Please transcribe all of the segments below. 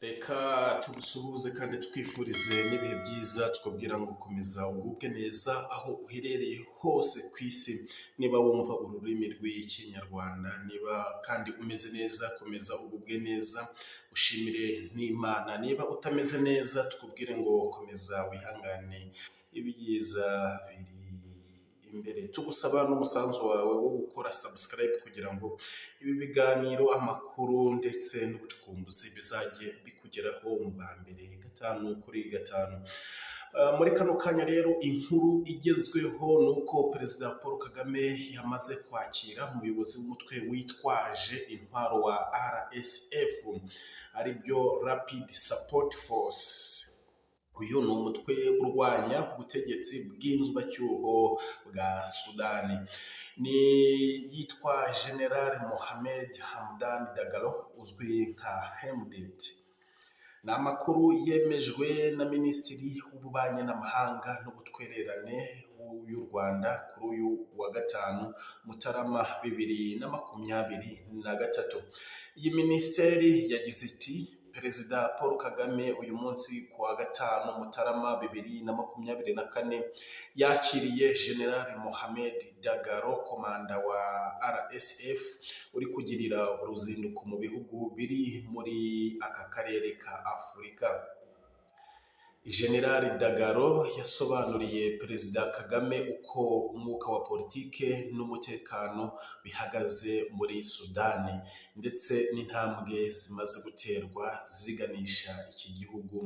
Reka tugusuhuze kandi twifurize n'ibihe byiza, tukubwira ngo komeza ugubwe neza aho uherereye hose ku isi, niba wumva ururimi rw'Ikinyarwanda, niba kandi umeze neza komeza ugubwe neza ushimire n'Imana, niba utameze neza tukubwire ngo komeza wihangane ibyiza biri imbere. Tugusaba n'umusanzu wawe wo gukora subscribe kugira ngo ibi biganiro, amakuru ndetse n'ubucukumbuzi bizajye bikugeraho mu ba mbere gatanu kuri gatanu. Muri kano kanya rero inkuru igezweho ni uko Perezida Paul Kagame yamaze kwakira umuyobozi w'umutwe witwaje intwaro wa RSF, aribyo Rapid Support Force. Uyu ni umutwe urwanya ubutegetsi bw'inzibacyuho bwa Sudani. Ni yitwa General Mohamed Hamdan Dagalo uzwi nka Hemedti. Ni amakuru yemejwe na Minisitiri w'Ububanyi n'Amahanga n'Ubutwererane y'u Rwanda kuri uyu wa gatanu, Mutarama 2023. Iyi minisiteri yagize iti: "Perezida Paul Kagame uyu munsi ku wa gatanu, Mutarama 2024, yakiriye General Mohamed Dagalo, komanda wa RSF uri kugirira uruzinduko mu bihugu biri muri aka karere ka Afurika." General Dagalo yasobanuriye Perezida Kagame uko umwuka wa politike n'umutekano bihagaze muri Sudani, ndetse n'intambwe zimaze guterwa ziganisha iki gihugu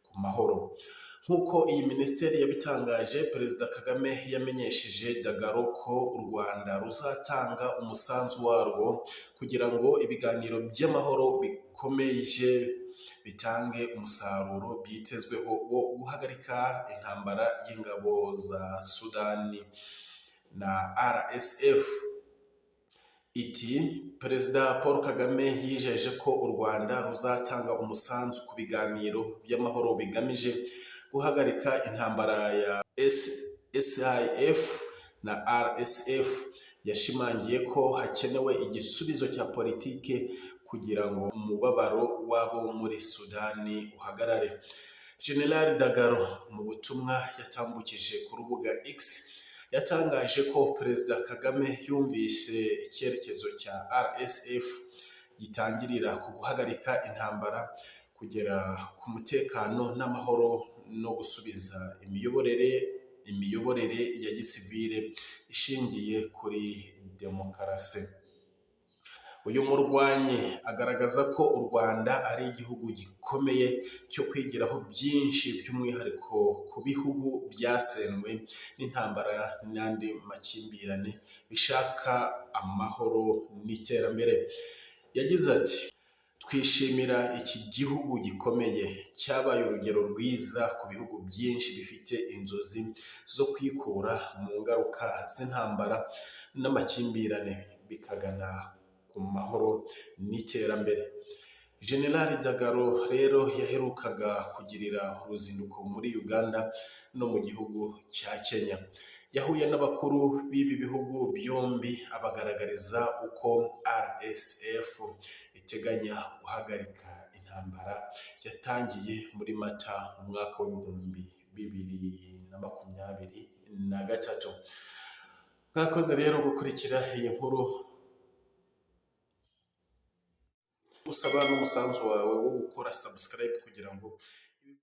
ku mahoro. Nk'uko iyi minisiteri yabitangaje, Perezida Kagame yamenyesheje Dagalo ko u Rwanda ruzatanga umusanzu warwo kugira ngo ibiganiro by'amahoro bikomeje bitange umusaruro byitezweho wo guhagarika intambara y'ingabo za Sudani na RSF. Iti: "Perezida Paul Kagame yijeje ko u Rwanda ruzatanga umusanzu ku biganiro by'amahoro bigamije guhagarika intambara ya SAF na RSF. Yashimangiye ko hakenewe igisubizo cya politike kugira ngo umubabaro w'abo muri Sudani uhagarare." General Dagalo mu butumwa yatambukije ku rubuga X yatangaje ko Perezida Kagame yumvise icyerekezo cya RSF gitangirira ku guhagarika intambara, kugera ku mutekano n'amahoro no gusubiza imiyoborere ya gisivile ishingiye kuri demokarasi. Uyu murwanyi agaragaza ko u Rwanda ari igihugu gikomeye cyo kwigiraho byinshi, by'umwihariko ku bihugu byasenywe n'intambara n'andi makimbirane bishaka amahoro n'iterambere. Yagize ati: "Twishimira iki gihugu gikomeye cyabaye urugero rwiza ku bihugu byinshi bifite inzozi zo kwikura mu ngaruka z'intambara n'amakimbirane bikagana ku mahoro n'iterambere." General Dagalo rero yaherukaga kugirira uruzinduko muri Uganda no mu gihugu cya Kenya. Yahuye n'abakuru b'ibi bihugu byombi abagaragariza uko RSF iteganya guhagarika intambara yatangiye muri Mata mu mwaka wa 2023. Mwakoze rero gukurikira iyi nkuru, usaba n'umusanzu wawe wo gukora subscribe kugira ngo